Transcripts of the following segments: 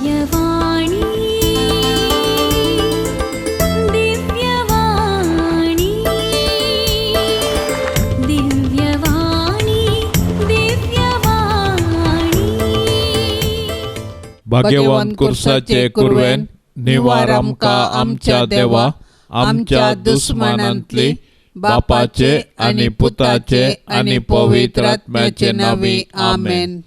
दिव्यवाणी दिव्यवाणी दिव्यवाणी दिव्यवाणी. भाग्यवान कुर्साचे कुरवेन निवार आमकां आमच्या देवा आमच्या दुस्मानांतली बापाचे आनी पुताचे आनी पवित्र आत्म्याचे नांवी आमेन.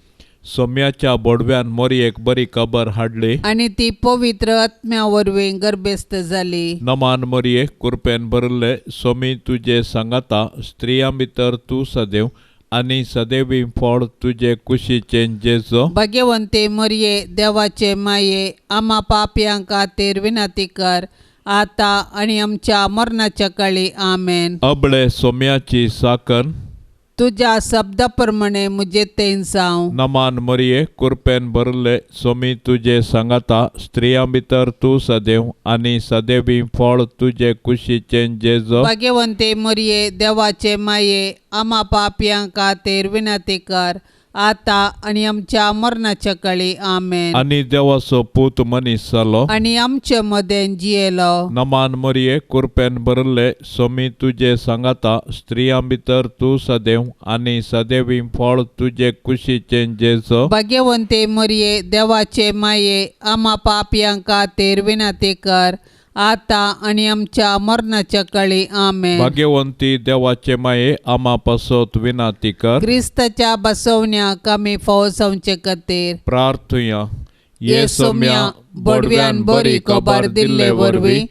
सोम्याच्या बोडव्यान मोरयेक बरी खबर हाडली आनी ती पवित्र आत्म्या वरवीं गर्भेस्त जाली. नमान मोरये, कुरपेन भरिल्ले, सोमी तुजे सांगाता, स्त्रियां भितर तूं सदैव आनी सदैवी फळ तुजे कुशीचें जेजो. भाग्यवंते मरये, देवाचे माये, आमा पापयां खातीर विनंती कर आता आनी आमच्या मरणाच्या काळी. आमेन. अबळे सोम्याची साकन तुज्या शब्दा प्रमाणे म्हजे तेन जावं. नमान मरये, कुरपेन भरिल्ले, सोमी तुजे सांगाता, स्त्रियां भितर तूं सदैव आनी सदैवी फळ तुजे कुशीचें जेजो. भाग्यवंते मरये, देवाचे माये, आमा पापयां खातीर विनंती कर आता आनी आमच्या मरणाच्या काळी. आमेन. आनी देवाचो पूत मनीस जालो आनी आमचे मदें जियेलो. नमान मरये, कुरपेन भरिल्ले, सोमी तुजे सांगाता, स्त्रियां भितर तूं सदैव आनी सदैवी फळ तुजे कुशीचें जेजो. भाग्यवंते मरये, देवाचे माये, आमा पापयां खातीर विनंती कर आता आनी आमच्या मरणाच्या काळी. आमेन. भाग्यवंती देवाचे माये, आमा पासत विनंती कर. क्रिस्ताच्या बसवण्याक आमी फावो जावचे खातीर प्रार्थुया. ये सोम्या, बडव्यान बरी खबर दिल्ले वरवीं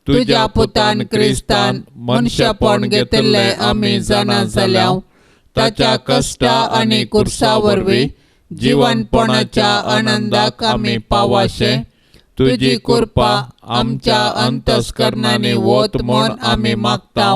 तुज्या पुतान क्रिस्तान मनशापण घेतिल्लें आमी जाणा जाल्या. ताच्या कश्टा आनी कुर्सा वरवीं जिवनपणाच्या आनंदाक आमी पावाशे. तुजी कृपा आमच्या अंतस्करणांनी वत म्हूण आमी मागता.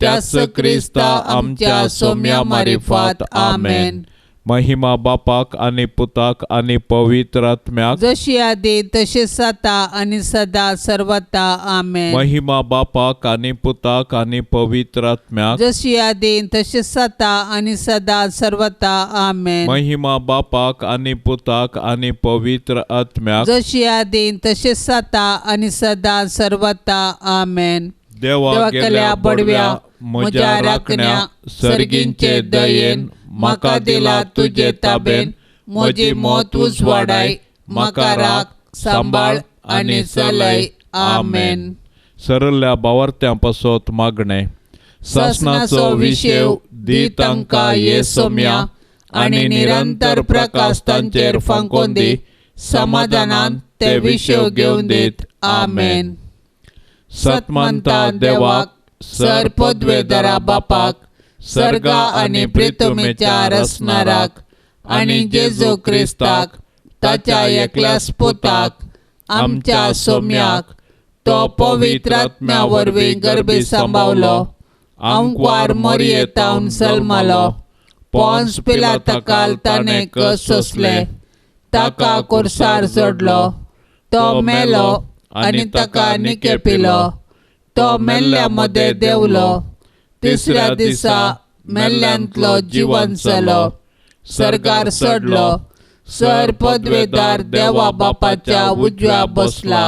त्याच क्रिस्ता आमच्या सोम्या मारिफात. आमेन. महिमा बापाक आनी पुताक आनी पवित्र आत्म्याक, जशी आदी तशी आतां आनी सदा सर्वता. आमेन. महिमा बापाक आनी पुताक आनी पवित्र आत्म्याक, जशी आदी तशी आतां आनी सदा सर्वता. आमेन. महिमा बापाक आनी पुताक आनी पवित्र आत्म्याक, जशी आदी तशी आतां आनी सदा सर्वता. आमेन. देवा गेल्या बडव्या म्हज्या राखण्या सर्गींचे दयेन म्हाका दिला तुजे ताबेन, म्हजी मत उजवाडाय, म्हाका राख सांबाळ आनी चलय. आमेन. सरल्या बावर्त्यां पासत मागणें. सासणाचो विशेव दी तांकां ये सोम्या आनी निरंतर प्रकाश तांचेर फांकोवन दी, समाधानान ते विशेव घेवन दीत. आमेन. सतमंता देवाक, सर पदवेदारा बापाक, सर्गा आनी प्रितमेच्या रसणाराक आनी जेजू क्रिस्ताक ताच्या एकल्याच पुताक आमच्या सोम्याक, तो पवित्र आत्म्या वरवीं गर्भी सांबावलो, आंकवार मोरयेतावन जल्मलो, पोन्स पिलाताकाल ताणें कस सोंसले, ताका कुर्सार चडलो, तो मेलो आनी ताका निकेपिलो, तो मेल्ल्या मदें देंवलो, तिसऱ्या दिसा मेल्ल्यांतलो जिवन जालो, सर्गार चडलो, सर पदवेदार देवा बापाच्या उजव्या बसला,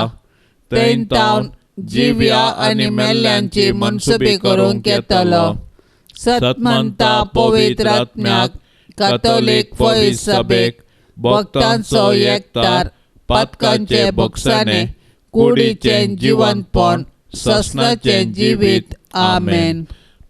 थंय तावन जिव्या आनी मेल्ल्यांची मनसुबी करूंक येतलो. सतमंता पवित्र आत्म्याक, कातोलीक फौज सभेक, भक्तांचो एकतार, पातकांचे भोगसाणे, कुडीचें जिवनपण, ससनाचें जिवीत. आमेन.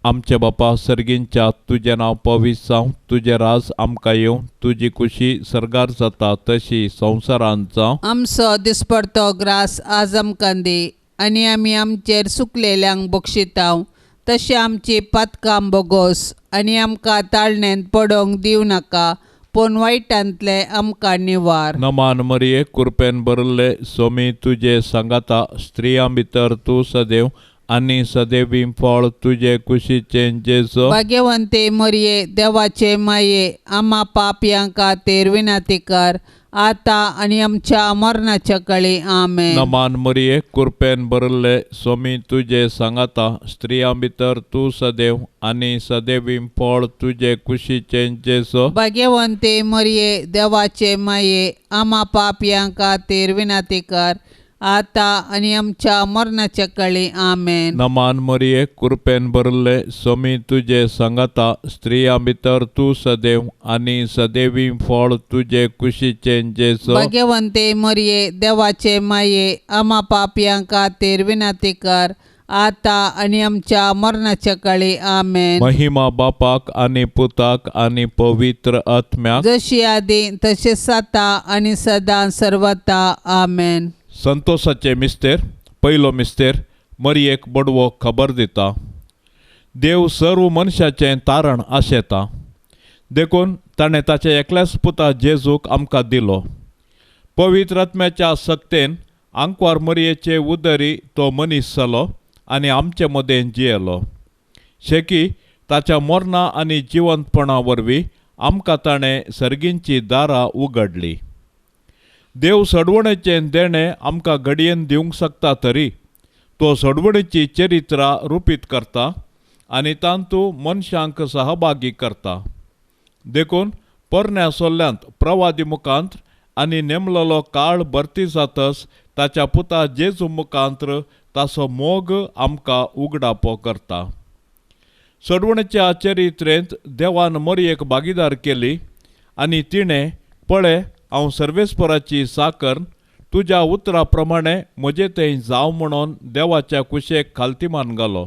आमचे बापा सर्गींच्या, तुजें नांव पवित्र जावं, तुजें राज आमकां येवं, तुजी कुशी सर्गार जाता तशी संवसारांत जावं. आमचो दिसपडतो ग्रास आज आमकां दी आनी आमी आमचेर सुकलेल्यांक बक्षितांव तशें आमची पातकां बोगोस आनी आमकां ताळणेंत पडोवंक दिवं नाका, पूण वायटांतलें आमकां निवार. नमान मरये, कुरपेन भरिल्ले, सोमी तुजे सांगाता, स्त्रियां भितर तूं सदैव आनी सदैवी फळ तुजे कुशीचें जेजो. भाग्यवंते मरये, देवाचे माये, आमा पापयां खातीर विनंती कर आतां आनी आमच्या मरणाच्या कळी. आमेन. नमान मरिये, कृपेन भरिल्ले, स्वामी तुजे सांगाता, स्त्रियां भितर तूं सदैव आनी सदैवी फळ तुजे कुशीचें जेजू. भाग्यवंते मरिये, देवाचे माये, आमा पापयां खातीर विनंती कर, आतां आनी आमच्या मरणाच्या कळी. आमेन. नमान मरिये, कृपेन भरिल्ले, स्वामी तुजे सांगाता, स्त्रियां भितर तूं सदैव आनी सदैवी फळ तुजे कुशीचें जेजू. भाग्यवंते मरिये, देवाचे माये, आमा पापयां खातीर विनंती कर, आतां आनी आमच्या मरणाच्या कळी. आमेन. महिमा बापाक आनी पुताक आनी पवित्र आत्म्याक, जशी आदी तशें आतां आनी सदां सर्वता. आमेन. संतोषाचे मिस्तेर. पयलो मिस्तेर, मरियेक बडवो खबर दिता. देव सर्व मनशाचें तारण आशेता, देखून ताणें ताच्या एकल्याच पुता जेजूक आमकां दिलो. पवित्र आत्म्याच्या सक्तेन आंकवार मरियेचे उदरी तो मनीस जालो आनी आमचे मदें जियेलो. शेकी ताच्या मरणा आनी जिवंतपणा वरवीं आमकां ताणें सर्गींची दारां उगडली. देव सडवणेचें देणें आमकां घडयेन दिवंक शकता तरी तो सडवणेची चरित्रां रुपीत करता आनी तांतू मनशांक सहभागी करता. देखून पोरण्या सोल्ल्यांत प्रवादी मुखांत आनी नेमलेलो काळ भरती जातच ताच्या पुता जेजू मुखांत्र ताचो मोग आमकां उगडापो करता. सडवणेच्या चरित्रेंत देवान मरयेक भागीदार केली आनी तिणें पळय हांव सर्वेस्पराची साकर, तुज्या उतरा प्रमाणे म्हजे थंय जावं म्हणून देवाच्या कुशेक खालतीमान घालो.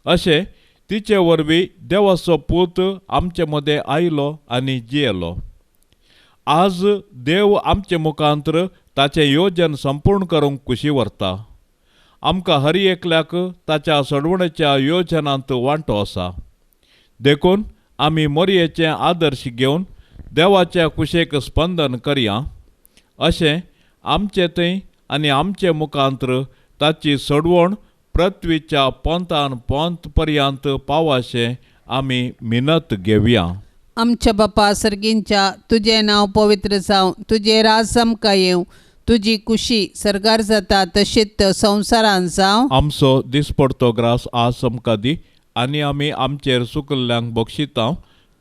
अशें तिचे वरवीं देवाचो पूत आमचे मदें आयलो आनी जियेलो. आज देव आमचे मुखांत्र ताचें योजन संपूर्ण करूंक कुशी व्हरता. आमकां हर एकल्याक ताच्या सडवणेच्या योजनांत वांटो आसा. देखून आमी मोरयेचें आदर्श घेवन देवाच्या कुशेक स्पंदन करया. अशें आमचे थंय आनी आमचे मुखांत्र ताची सडवण पृथ्वीच्या पोंतान पोंत पर्यंत पावाशें आमी मिनत घेवया. आमच्या बापा सर्गींच्या, तुजें नांव पवित्र जावं, तुजें राज आमकां येवं, तुजी कुशी सर्गार जाता तशीच संवसारान जावं. आमचो दिसपडतो ग्रास आज आमकां दी आनी आमी आमचेर सुकल्ल्यांक बक्षिता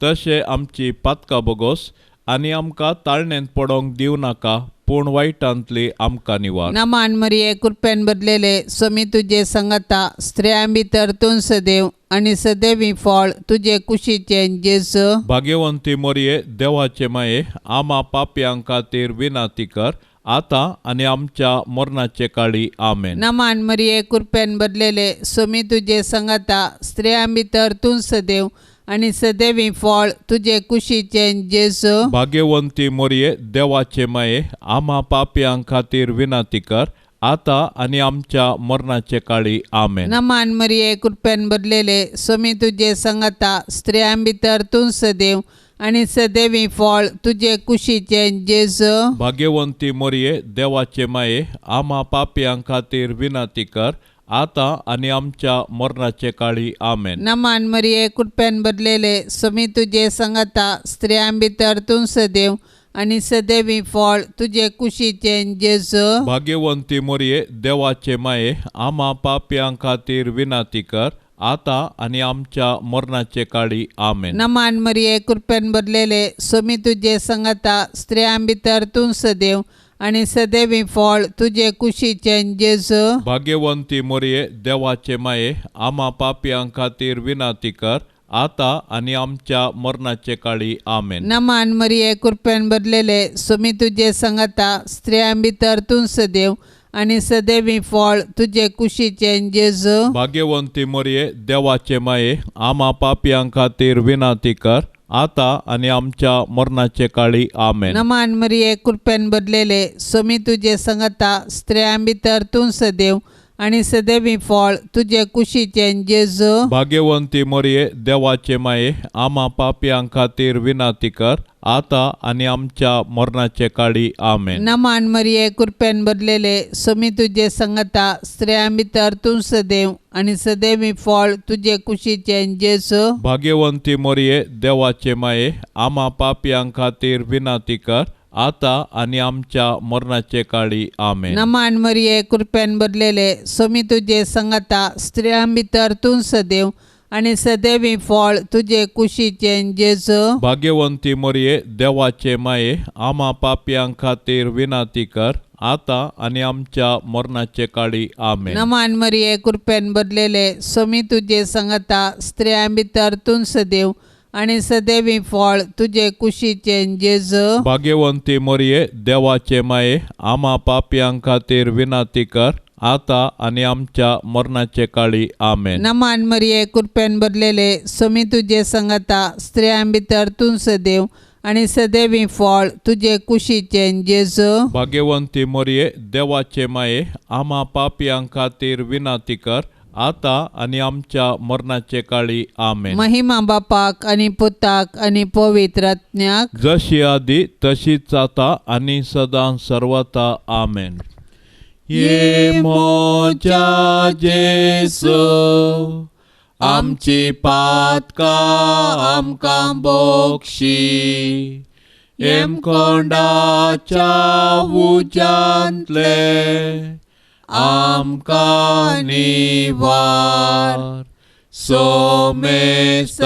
तशें आमची पातकां बोगोस आनी आमकां ताळणेंत पडोंक दिवं नाका, पूण वायटांतली आमकां निवार. नमान मरिये, कृपेन भरलेले, स्वामी तुजे संगता, स्त्रियां भितर तूं सदैव आनी सदैवी फळ तुजे कुशीचें जेजू. भाग्यवंती मोरये, देवाचे माये, आमा पापयां खातीर विनंती कर, आतां आनी आमच्या मरणाचे काळी. आमेन. नमान मरिये, कृपेन भरलेले, स्वामी तुजे संगता, स्त्रियां भितर तूं सदैव आनी सदैवी फळ तुजे कुशीचें जेजू. भाग्यवंती मोरये, देवाचे माये, आमा पापयां खातीर विनंती कर, आतां आनी आमच्या मरणाचे काळी. आमेन. नमान मरिये, कृपेन भरलेले, स्वामी तुजे संगता, स्त्रियां भितर तूं सदैव आनी सदैवी फळ तुजे कुशीचें जेजू. भाग्यवंती मोरये, देवाचे माये, आमा पापयां खातीर विनंती कर, आतां आनी आमच्या मरणाचे काळी. आमेन. नमान मरिये, कृपेन भरलेले, स्वामी तुजे संगता, स्त्रियां भितर तूं सदैव आनी सदैवी फळ तुजे कुशीचें जेजू. भाग्यवंती मोरये, देवाचे माये, आमा पापयां खातीर विनंती कर, आतां आनी आमच्या मरणाचे काळी. आमेन. नमान मरिये, कृपेन भरलेले, स्वामी तुजे संगता, स्त्रियां भितर तूं सदैव आनी सदैवी फळ तुजे कुशीचें जेजू. भाग्यवंती मोरये, देवाचे माये, आमा पापयां खातीर विनंती कर, आतां आनी आमच्या मरणाचे काळी. आमेन. नमान मरिये, कृपेन भरलेले, स्वामी तुजे संगता, स्त्रियां भितर तूं सदैव आनी सदैवी फळ तुजे कुशीचें जेजू. भाग्यवंती मोरये, देवाचे माये, आमा पापयां खातीर विनंती कर, आतां आनी आमच्या मरणाचे काळी. आमेन. नमान मरिये, कृपेन भरलेले, स्वामी तुजे संगता, स्त्रियां भितर तूं सदैव आनी सदैवी फळ तुजे कुशीचें जेजू. भाग्यवंती मोरये, देवाचे माये, आमा पापयां खातीर विनंती कर, आतां आनी आमच्या मरणाचे काळी. आमेन. नमान मरिये, कृपेन भरलेले, स्वामी तुजे संगता, स्त्रियां भितर तूं सदैव आनी सदैवी फळ तुजे कुशीचें जेजू. भाग्यवंती मोरये, देवाचे माये, आमा पापयां खातीर विनंती कर, आतां आनी आमच्या मरणाचे काळी. आमेन. नमान मरिये, कृपेन भरलेले, सोमी तुजे संगता, स्त्रियां भितर तूं सदैव आनी सदैवी फळ तुजे कुशीचें जेजू. भाग्यवंती मरिये, देवाचे माये, आमा पापयां खातीर विनंती कर, आतां आनी आमच्या मरणाचे काळी. आमेन. नमान मरिये, कृपेन भरलेले, सोमी तुजे संगता, स्त्रियां भितर तूं सदैव आनी सदैवी फळ तुजे कुशीचें जेजू. भाग्यवंती मरिये, देवाचे माये, आमा पापयां खातीर विनंती कर, आतां आनी आमच्या मरणाचे काळी. आमेन. नमान मरिये, कृपेन भरलेले, सोमी तुजे संगता, स्त्रियां भितर तूं सदैव आनी सदैवी फळ तुजे कुशीचें जेजू. भाग्यवंती मरिये, देवाचे माये, आमा पापयां खातीर विनंती कर, आतां आनी आमच्या मरणाचे काळी. आमेन. महिमा बापाक आनी पुताक आनी पवित्र आत्म्याक, जशी आदी तशीच आतां आनी सदां सर्वता. आमेन. ये मोजा जेसू, आमची पातकां आमकां बोक्षी, येमकोंडाच्या उज्यांतले आमकां निवार. सोमेसत्म्या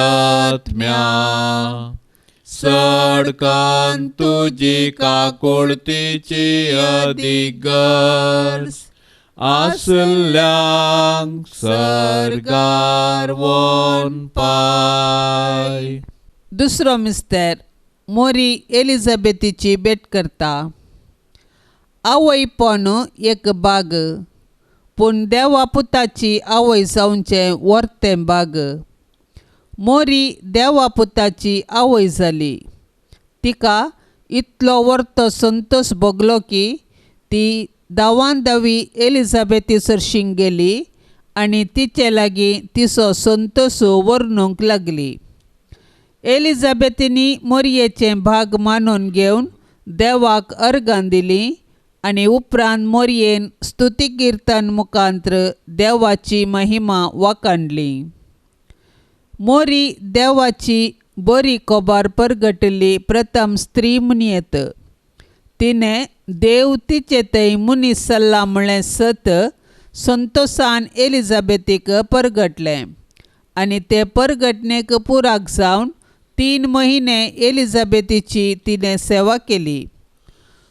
सडकान तुजी काकुळतीची अदीक गरज आसल्यांक सर्गार वोन पाय. दुसरो मिस्तर मोरी एलिझाबेथीची भेट करता. आवयपण एक बाग, पूण देवा पुताची आवय जावचें वर्तें बाग. मोरी देवा पुताची आवय जाली. तिका इतलो वर्तो संतोश भोगलो की ती धांवान धांवी एलिझाबेथी सरशीं गेली आनी तिचे लागीं तिचो संतोश वर्णूंक लागली. एलिझाबेथीनी मोरयेचें भाग मानून घेवन देवाक अर्गां दिलीं आनी उपरांत मोरयेन स्तुती किर्तन मुखांत्र देवाची महिमा वाखाणली. मोरी देवाची बरी खबर परगटिल्ली प्रथम स्त्री म्हणयेत. तिणें देव तिचे थंय मनीस सल्ला म्हळ्ळें सत संतोसान एलिझाबेथीक परगटलें आनी ते परगटणेक पुराक जावन 3 महिने एलिझाबेथीची तिणें सेवा केली.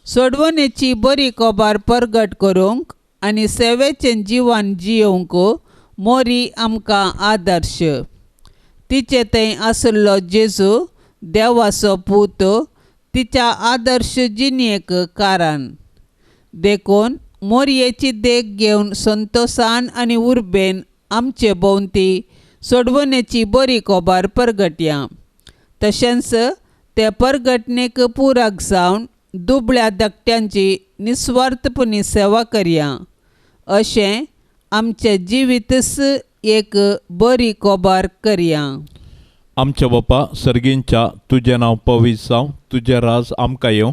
सोडवणेची बरी खबर परगट करूंक आनी सेवेचें जिवन जियोवंक मोरी आमकां आदर्श. तिचे थंय आशिल्लो जेजू देवाचो पूत तिच्या आदर्श जिणेक कारण. देखून मोरयेची देख घेवन संतोसान आनी उर्बेन आमचे भोंवती सोडवणेची बरी खबर परगटया. तशेंच ते परगटणेक पुराक जावन दुबळ्या धाकट्यांची निस्वार्थपणी सेवा करया. अशें आमचें जिवीतच एक बरी खबर करया. आमच्या बापा सर्गींच्या, तुजें नांव पवित्र जावं, तुजें राज आमकां येवं,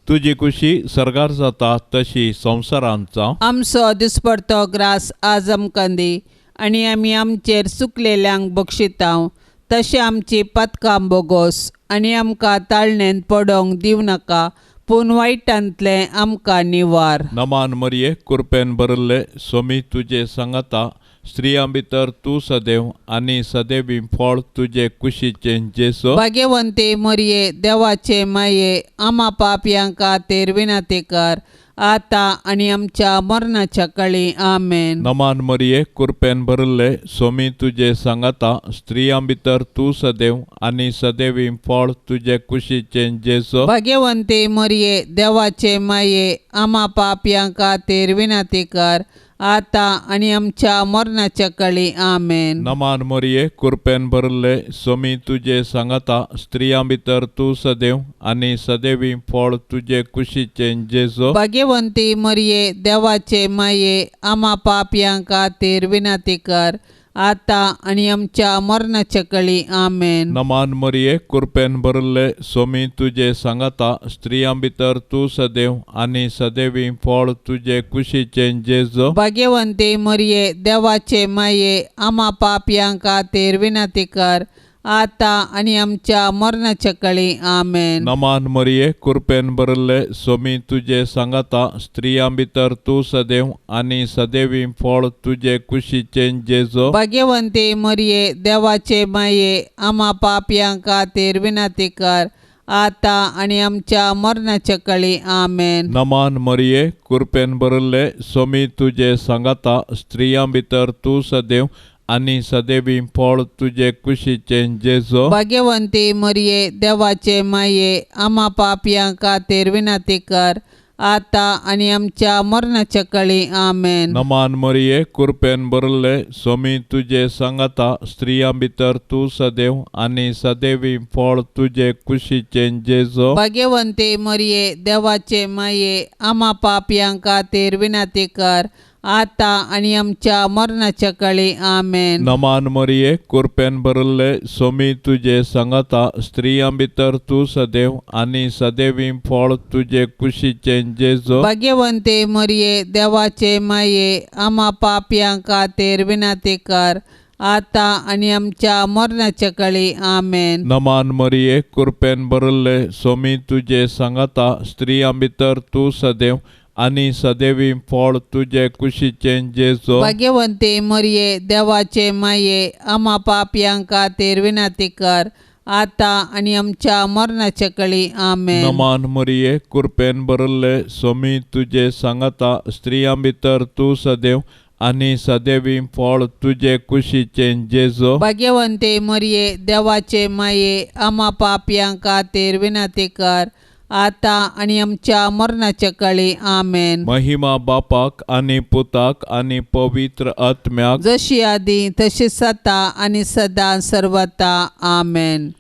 तुजी खुशी सर्गार जाता तशी संवसारांत जावं. आमचो दिसपडतो ग्रास आज आमकां दी आनी आमी आमचेर चुकलेल्यांक बक्षितांव तशें आमची पातकां बोगोस आनी आमकां ताळणेंत पडोंक दिवं नाका, पूण वायटांतलें आमकां निवार. नमान मरिये, कृपेन भरिल्ले, सोमी तुजे सांगाता, स्त्रियां भितर तूं सदैव आनी सदैवी फळ तुजे कुशीचें जेजू. भाग्यवंती मरिये, देवाचे माये, आमा पापयां खातीर विनंती कर, आतां आनी आमच्या मरणाच्या काळी. आमेन. नमान मरिये, कृपेन भरिल्ले, सोमी तुजे सांगाता, स्त्रियां भितर तूं सदैव आनी सदैवी फळ तुजे कुशीचें जेजू. भाग्यवंती मरिये, देवाचे माये, आमा पापयां खातीर विनंती कर, आतां आनी आमच्या मरणाच्या काळी. आमेन. नमान मरिये, कृपेन भरिल्ले, सोमी तुजे सांगाता, स्त्रियां भितर तूं सदैव आनी सदैवी फळ तुजे कुशीचें जेजू. भाग्यवंती मरिये, देवाचे माये, आमा पापयां खातीर विनंती कर, आतां आनी आमच्या मरणाच्या काळी. आमेन. नमान मरिये, कृपेन भरिल्ले, सोमी तुजे सांगाता, स्त्रियां भितर तूं सदैव आनी सदैवी फळ तुजे कुशीचें जेजू. भाग्यवंती मरिये, देवाचे माये, आमा पापयां खातीर विनंती कर, आतां आनी आमच्या मरणाच्या कळी. आमेन. नमान मरिये, कृपेन भरिल्ले, सोमी तुजे सांगाता, स्त्रियां भितर तूं सदैव आनी सदैवी फळ तुजे कुशीचें जेजो. भाग्यवंती मरिये, देवाचे माये, आमा पापयां खातीर विनंती कर, आतां आनी आमच्या मरणाच्या कळी. आमेन. नमान मरिये, कृपेन भरिल्ले, सोमी तुजे सांगाता, स्त्रियां भितर तूं सदैव आनी सदैवी फळ तुजे कुशीचें जेजो. भाग्यवंती मरिये, देवाचे माये, आमा पापयां खातीर विनंती कर, आतां आनी आमच्या मरणाच्या कळी. आमेन. नमान मरिये, कृपेन भरिल्ले, सोमी तुजे सांगाता, स्त्रियां भितर तूं सदैव आनी सदैवी फळ तुजे कुशीचें जेजो. भाग्यवंती मरिये, देवाचे माये, आमा पापयां खातीर विनंती कर, आतां आनी आमच्या मरणाच्या कळी. आमेन. नमान मरिये, कृपेन भरिल्ले, सोमी तुजे सांगाता, स्त्रियां भितर तूं सदैव आनी सदैवी फळ तुजे कुशीचें जेजो. भाग्यवंती मरिये, देवाचे माये, आमा पापयां खातीर विनंती कर, आतां आनी आमच्या मरणाच्या कळी. आमेन. नमान मरिये, कृपेन भरिल्ले, सोमी तुजे सांगाता, स्त्रियां भितर तूं सदैव आनी सदैवी फळ तुजे कुशीचें जेजो. भाग्यवंती मरिये, देवाचे माये, आमा पापयां खातीर विनंती कर, आतां आनी आमच्या मरणाच्या कळी. आमेन. नमान मरिये, कृपेन भरिल्ले, सोमी तुजे सांगाता, स्त्रियां भितर तूं सदैव आनी सदैवी फळ तुजे कुशीचें जेजो. भाग्यवंती मरिये, देवाचे माये, आमा पापयां खातीर विनंती कर, आतां आनी आमच्या मरणाच्या कळी. आमेन. महिमा बापाक आनी पुताक आनी पवित्र आत्म्याक, जशी आदी तशी सता आनी सदां सर्वता. आमेन.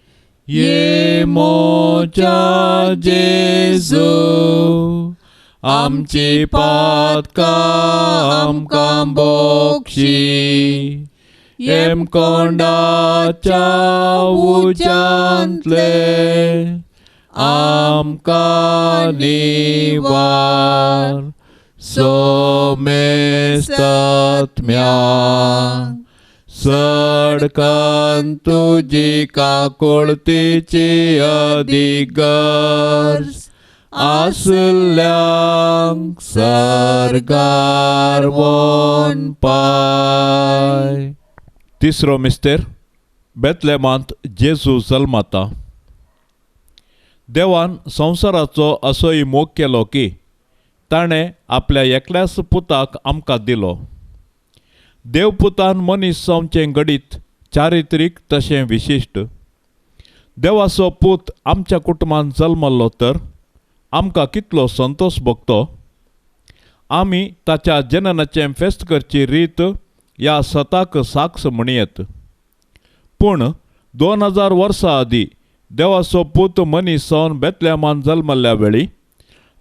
ये मोजा जेजू, आमची पातकां आमकां बोक्षी, येमकोंडाच्या उज्यांतले आमकां निवार, सोमेस्तात्म्या सडकन तुजी काकुळतीची अधिगर्ज आसल्यांक सर्गार वोन पाय. तिसरो मिस्तेर, बेतलेमांत जेजू जल्माता. देवान संवसाराचो असोय मोग केलो की ताणें आपल्या एकल्याच पुताक आमकां दिलो. देवपुतान मनीस जावचें घडीत चारित्रीक तशें विशिश्ट. देवाचो पूत आमच्या कुटुंबान जल्मल्लो तर आमकां कितलो संतोश भोगतो. आमी ताच्या जननाचें फेस्त करची रीत ह्या सताक साक्ष म्हणयेत. पूण 2000 वर्सां आदीं देवाचो पूत मनीस जावन बेतलेमान जल्मल्ल्या वेळी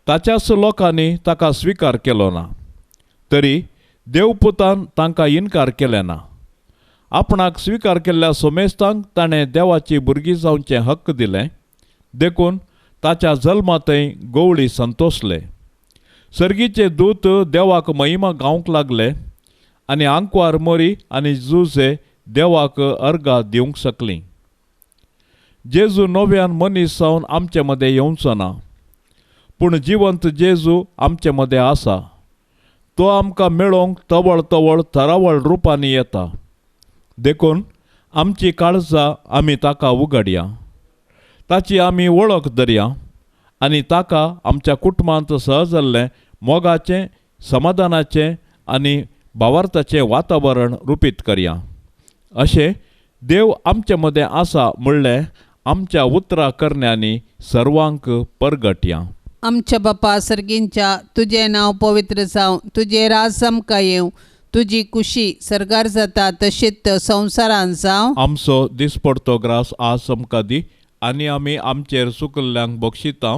ताच्याच लोकांनी ताका स्विकार केलो ना, तरी देवपुतान तांकां इनकार केले ना. आपणाक स्विकार केल्ल्या सोमेस्तांक ताणें देवाची भुरगीं जावचें हक्क दिलें. देखून ताच्या जल्मांतय गवळी संतोसले. सर्गीचे दूत देवाक महिमा गावंक लागले आनी आंकवार मोरी आनी जुजे देवाक अर्घा दिवंक शकलीं. जेजू नव्यान मनीस जावन आमचे मदें येवचो ना, पूण जिवंत जेजू आमचे मदें आसा. तो आमकां मेळोवंक तवळ तवळ थरावळ रुपांनी येता. देखून आमची काळजां आमी ताका उगडया, ताची आमी वळख धरया आनी ताका आमच्या कुटुंबांत सहज जाल्लें मोगाचें, समाधानाचें आनी भावार्थाचें वातावरण रुपीत करया. अशें देव आमचे मदें आसा म्हणलें आमच्या उतरां करण्यांनी सर्वांक परगटया. आमच्या बापा सर्गींच्या, तुजें नांव पवित्र जावं, तुजें राज आमकां येवं, तुजी कुशी सर्गार जाता तशीच संवसारान जावं. आमचो दिसपडतो ग्रास आज आमकां दी आनी आमी आमचेर चुकल्ल्यांक बक्षिता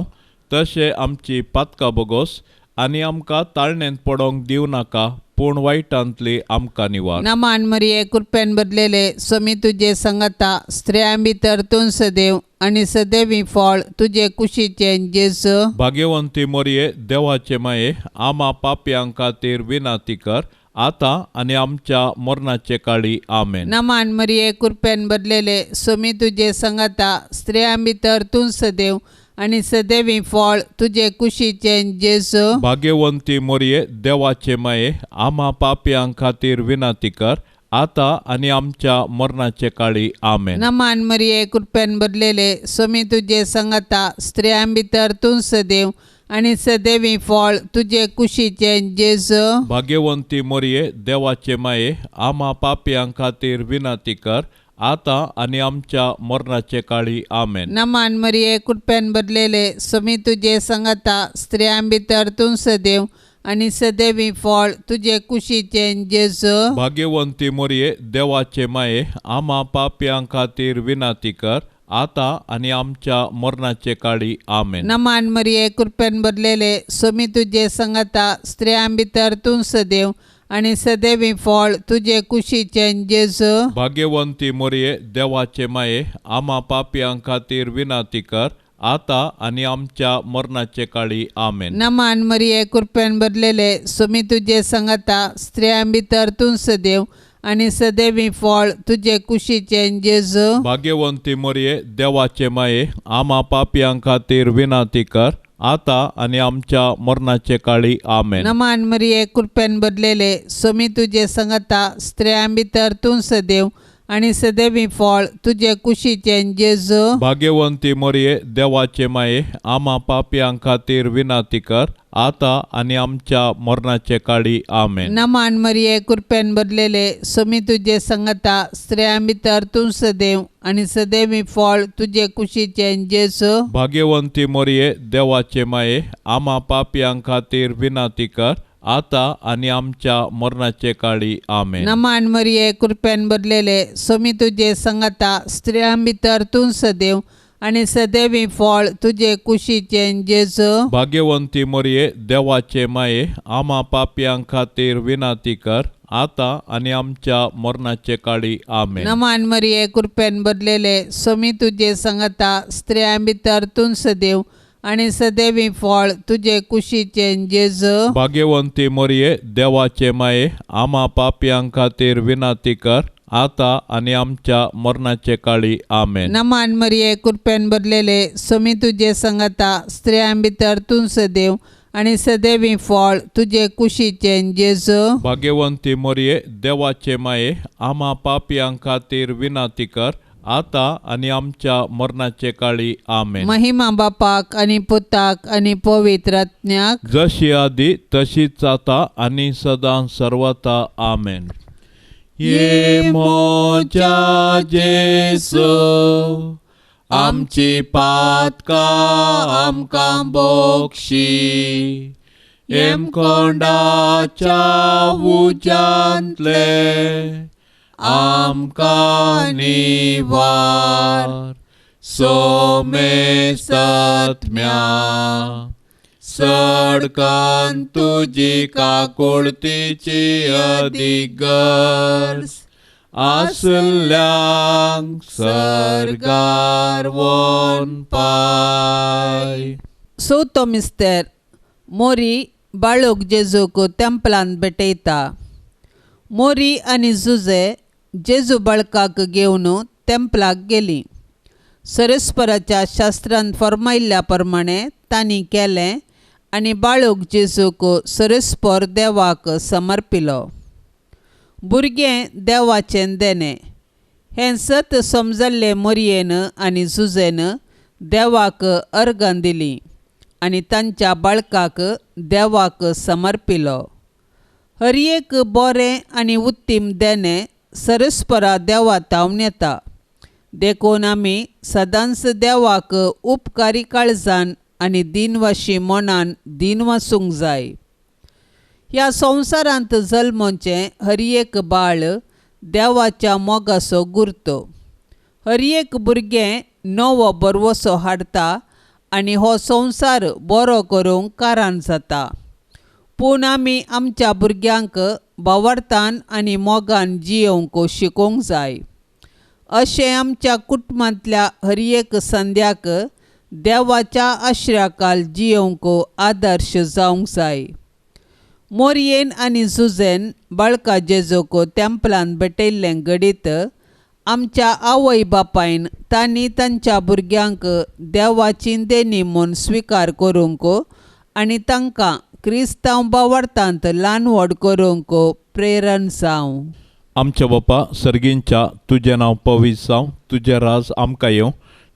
तशें आमची पातकां बोगोस आनी आमकां ताळणेंत पडोंक दिवं नाका, पूण वायटांतली आमकां निवार. नमान मरिये, कृपेन भरलेले, स्वामी तुजे संगता, स्त्रियां भितर तूं सदैव आनी सदैवी फळ तुजे कुशीचें जेजू. भाग्यवंती मरिये, देवाचे माये, आमा पापयां खातीर विनंती कर, आतां आनी आमच्या मरणाचे काळी आमेन. नमान मरिये कृपेन भरलेले सोमी तुजे संगता स्त्रियां भितर तूं सदैव आनी सदैवी फळ तुजे कुशीचें जेजू. भाग्यवंती मोरये देवाचे माये आम्हा पापयां खातीर विनंती कर आतां आनी आमच्या मरणाचे काळी आमेन. नमान मरिये कृपेन भरलेले सोमी तुजे संगता स्त्रियां भितर तूं सदैव आनी सदैवी फळ तुजे कुशीचें जेजू. भाग्यवंती मोरये देवाचे माये आम्हा पापयां खातीर विनंती कर आतां आनी आमच्या मरणाचे काळी आमेन. नमान मरिये कृपेन भरलेले सोमी तुजे संगता स्त्रियां भितर तूं सदैव आनी सदैवी फळ तुजे कुशीचें जेजू. भाग्यवंती मोरये देवाचे माये आम्हा पापयां खातीर विनंती कर आतां आनी आमच्या मरणाचे काळी आमेन. नमान मरिये कृपेन भरलेले सोमी तुजे संगता स्त्रियां भितर तूं सदैव आनी सदैवी फळ तुजे कुशीचें जेजू. भाग्यवंती मोरये देवाचे माये आम्हा पापयां खातीर विनंती कर आतां आनी आमच्या मरणाचे काळी आमेन. नमान मरिये कृपेन भरलेले सोमी तुजे संगता स्त्रियां भितर तूं सदैव आनी सदैवी फळ तुजे कुशीचें जेजू. भाग्यवंती मोरये देवाचे माये आम्हा पापयां खातीर विनंती कर आतां आनी आमच्या मरणाचे काळी आमेन. नमान मरिये कृपेन भरलेले सोमी तुजे संगता स्त्रियां भितर तूं सदैव आनी सदैवी फळ तुजे कुशीचें जेजू. भाग्यवंती मोरये देवाचे माये आम्हा पापयां खातीर विनंती कर आतां आनी आमच्या मरणाचे काळी आमेन. नमान मरिये कृपेन भरलेले सोमी तुजे संगता स्त्रियां भितर तूं सदैव आनी सदैवी फळ तुजे कुशीचें जेजू. भाग्यवंती मोरये देवाचे माये आम्हा पापयां खातीर विनंती कर आतां आनी आमच्या मरणाचे काळी आमेन. नमान मरिये कृपेन भरलेले सोमी तुजे संगता स्त्रियां भितर तूं सदैव आनी सदैवी फळ तुजे कुशीचें जेजू. भाग्यवंती मोरये देवाचे माये आम्हा पापयां खातीर विनंती कर आतां आनी आमच्या मरणाचे काळी आमेन. नमान मरिये कृपेन भरलेले सोमी तुजे संगता स्त्रियां भितर तूं सदैव आनी सदैवी फळ तुजे कुशीचें जेजू. भाग्यवंती मोरये देवाचे माये आम्हा पापयां खातीर विनंती कर आतां आनी आमच्या मरणाचे काळी आमेन. नमान मरिये कृपेन भरलेले सोमी तुजे संगता स्त्रियां भितर तूं सदैव आनी सदैवी फळ तुजे कुशीचें जेजू. भाग्यवंती मोरये देवाचे माये आम्हा पापयां खातीर विनंती कर आतां आनी आमच्या मरणाचे काळी आमेन. महिमा बापाक आनी पुताक आनी पवित्र आत्म्याक, जशी आदी तशीच आतां आनी सदां सर्वता आमेन. ये मोजा जेसू आमची पातकां आमकां बोक्षी हेमकोंडाच्या उज्यांतले आमकां निवार सोमेसत्म्या सडकान तुजी काकुळतीची अदिगर्ज आसल्यांक सर्गार वोन पाय. चवथो मिस्तेर मोरी बाळूक जेजूक तेंपलांत भेटयता. मोरी आनी जुजे जेजू बाळकाक घेवन तेंपलाक गेलीं. सरस्पराच्या शास्त्रान फर्मायल्ल्या प्रमाणे तांणी केलें आनी बाळूक जेजूक सरस्पर देवाक समर्पिलो. भुरगें देवाचें देणें हें सत समजल्लें मोरयेन आनी जुजेन देवाक अर्गां दिलीं आनी तांच्या बाळकाक देवाक समर्पिलो. हर एक बरें आनी उत्तीम देणें सरस्परा देवा तावन येता. देखून आमी सदांच देवाक उपकारी काळजान आनी दिनवाशी मनान दिनवासूंक जाय. ह्या संवसारांत जल्मचें हर एक बाळ देवाच्या मोगाचो गुर्तो. हर एक भुरगें नवो भरवसो हाडटा आनी हो संवसार बरो करूंक कारण जाता. पूण आमी आमच्या भुरग्यांक भावार्थान आनी मोगान जियोवंक शिकोवंक जाय. अशें आमच्या कुटुंबांतल्या हर एक संद्याक देवाच्या आश्र्याखाल जियोवंक आदर्श जावंक जाय. मोरयेन आनी जुजेन बाळका जेजूक तेंपलान भेटयल्लें घडीत आमच्या आवय बापायन तांणी तांच्या भुरग्यांक देवाची देणी म्हूण स्विकार करूंक आनी तांकां क्रिस्तांव भावार्थांत ल्हान व्हड करूंक प्रेरण जावं. आमच्या बापा सर्गींच्या, तुजें नांव पवित्र जावं, तुजें राज आमकां येवं,